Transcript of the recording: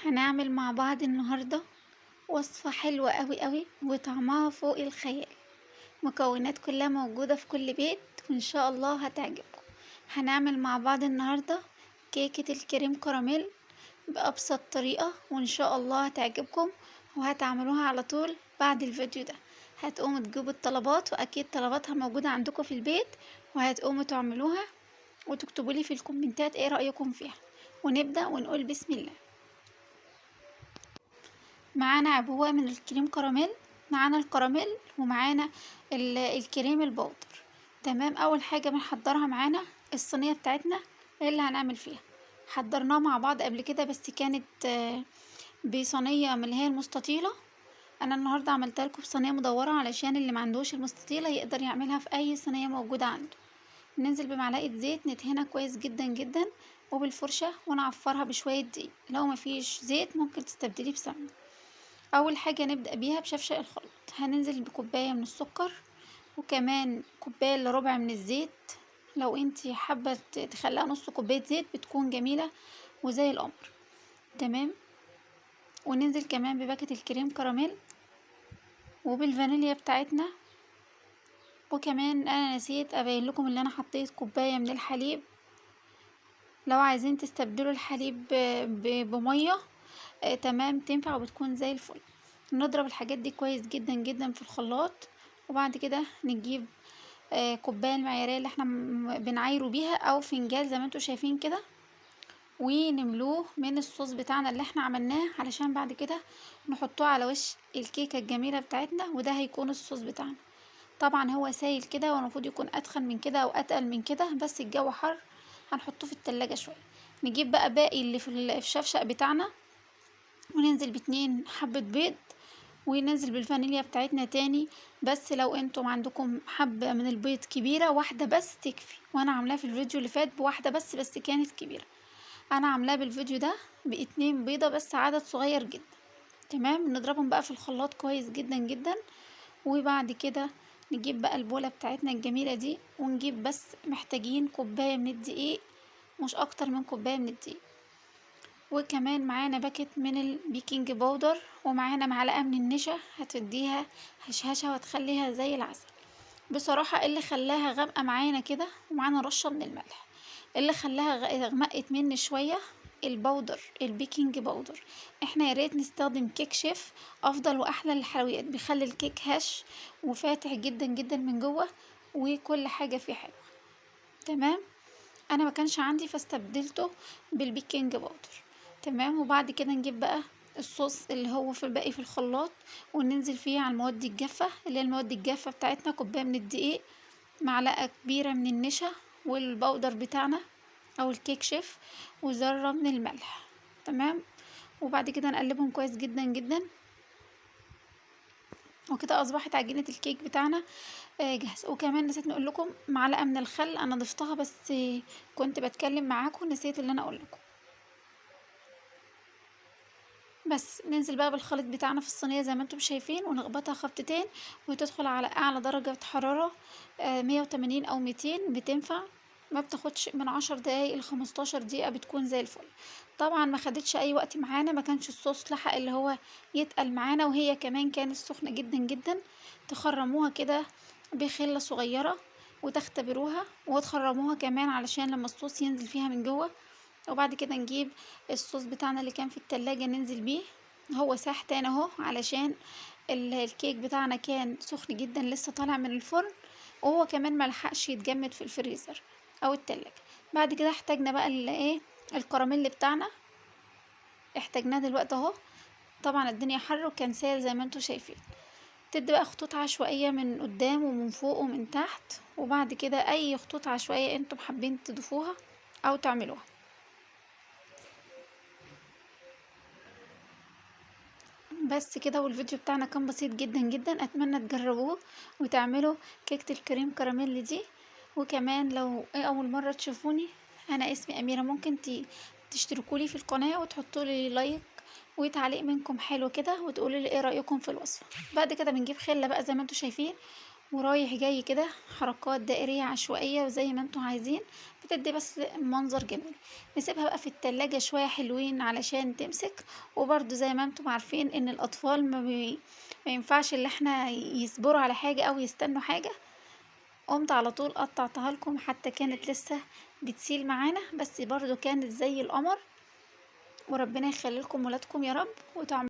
هنعمل مع بعض النهاردة وصفة حلوة قوي قوي وطعمها فوق الخيال، مكونات كلها موجودة في كل بيت وان شاء الله هتعجبكم. هنعمل مع بعض النهاردة كيكة الكريم كراميل بأبسط طريقة وان شاء الله هتعجبكم وهتعملوها على طول بعد الفيديو ده. هتقوموا تجيبوا الطلبات واكيد طلباتها موجودة عندكم في البيت، وهتقوموا تعملوها وتكتبوا لي في الكومنتات ايه رأيكم فيها. ونبدأ ونقول بسم الله. معانا عبوة من الكريم كراميل، معانا الكراميل ومعانا الكريم البودر. تمام. اول حاجة بنحضرها معانا الصينية بتاعتنا اللي هنعمل فيها، حضرناها مع بعض قبل كده بس كانت بصينية من اللي هي المستطيلة. انا النهاردة عملتها لكم بصينية مدورة علشان اللي ما عندوش المستطيلة يقدر يعملها في اي صينية موجودة عنده. ننزل بمعلقة زيت ندهنها كويس جدا جدا وبالفرشة ونعفرها بشوية دقيق، لو مفيش زيت ممكن تستبدليه بسمنة. اول حاجة نبدأ بيها بشفشق الخليط، هننزل بكوباية من السكر وكمان كوباية الا ربع من الزيت. لو انتي حابة تخليها نص كوباية زيت بتكون جميلة وزي القمر. تمام. وننزل كمان بباكت الكريم كراميل وبالفانيليا بتاعتنا. وكمان انا نسيت ابين لكم ان انا حطيت كوباية من الحليب. لو عايزين تستبدلوا الحليب بمية، تمام، تنفع وبتكون زي الفل. نضرب الحاجات دي كويس جدا جدا في الخلاط، وبعد كده نجيب كوباية المعيارية اللي احنا بنعايره بيها او فنجان زي ما انتوا شايفين كده، ونملوه من الصوص بتاعنا اللي احنا عملناه علشان بعد كده نحطوه على وش الكيكة الجميلة بتاعتنا، وده هيكون الصوص بتاعنا. طبعا هو سايل كده والمفروض يكون اتخن من كده او اتقل من كده، بس الجو حر هنحطه في التلاجة شوية. نجيب بقى باقي اللي في الشفشق بتاعنا وننزل باتنين حبة بيض وننزل بالفانيليا بتاعتنا تاني. بس لو انتم عندكم حبة من البيض كبيرة واحدة بس تكفي، وانا عاملاها في الفيديو اللي فات بواحدة بس كانت كبيرة. انا عاملاها بالفيديو ده باتنين بيضة بس، عدد صغير جدا. تمام. نضربهم بقى في الخلاط كويس جدا جدا، وبعد كده نجيب بقى البولة بتاعتنا الجميلة دي، ونجيب بس محتاجين كوباية من الدقيق، مش اكتر من كوباية من الدقيق، وكمان معانا باكت من البيكنج باودر، ومعانا معلقة من النشا هتديها هشهشة وهتخليها زي العسل. بصراحة اللي خلاها غامقة معانا كده، ومعانا رشة من الملح، اللي خلاها غمقت مني شوية البودر، البيكنج باودر. احنا يا ريت نستخدم كيك شيف، افضل واحلى للحلويات، بيخلي الكيك هش وفاتح جدا جدا من جوه وكل حاجة فيه حلوة. تمام. انا ما كانش عندي فاستبدلته بالبيكنج باودر. تمام. وبعد كده نجيب بقى الصوص اللي هو في الباقي في الخلاط وننزل فيه على المواد الجافة، اللي هي المواد الجافة بتاعتنا، كوباية من الدقيق، معلقة كبيرة من النشا والبودر بتاعنا او الكيك شيف، وذرة من الملح. تمام. وبعد كده نقلبهم كويس جدا جدا، وكده اصبحت عجينة الكيك بتاعنا جاهزة. وكمان نسيت نقول لكم معلقة من الخل انا ضفتها، بس كنت بتكلم معاكم نسيت اللي انا اقول لكم. بس ننزل بقى بالخليط بتاعنا في الصينية زي ما انتم شايفين، ونخبطها خبطتين، وتدخل على اعلى درجة حرارة، 180 او 200 بتنفع، ما بتاخدش من 10 دقايق لخمستاشر دقيقة، بتكون زي الفل. طبعا ما خدتش اي وقت معانا، ما كانش الصوص لحق اللي هو يتقل معانا، وهي كمان كانت سخنة جدا جدا. تخرموها كده بخلة صغيرة وتختبروها، وتخرموها كمان علشان لما الصوص ينزل فيها من جوه. وبعد كده نجيب الصوص بتاعنا اللي كان في التلاجة ننزل بيه، هو ساح تاني اهو علشان الكيك بتاعنا كان سخن جدا لسه طالع من الفرن، وهو كمان ملحقش يتجمد في الفريزر او التلاجة. بعد كده احتاجنا بقى الكراميل بتاعنا، احتاجناه دلوقتي اهو. طبعا الدنيا حر وكان سايل زي ما انتم شايفين. تدي بقى خطوط عشوائية من قدام ومن فوق ومن تحت، وبعد كده اي خطوط عشوائية انتم حابين تضيفوها او تعملوها. بس كده. والفيديو بتاعنا كان بسيط جدا جدا، اتمنى تجربوه وتعملوا كيكة الكريم كراميل دي. وكمان لو ايه اول مرة تشوفوني، انا اسمي اميرة، ممكن تشتركوا لي في القناة وتحطوا لي لايك وتعليق منكم حلو كده، وتقولوا لي ايه رأيكم في الوصفة. بعد كده بنجيب خلة بقى زي ما انتم شايفين، ورايح جاي كده، حركات دائرية عشوائية وزي ما انتم عايزين، بتدي بس منظر جميل. نسيبها بقى في التلاجة شوية حلوين علشان تمسك. وبرده زي ما انتم عارفين ان الاطفال ما ينفعش اللي احنا يصبروا على حاجة او يستنوا حاجة. قمت على طول قطعتها لكم، حتى كانت لسه بتسيل معانا، بس برضو كانت زي القمر. وربنا يخلي لكم ولادكم يا رب. وتعملوا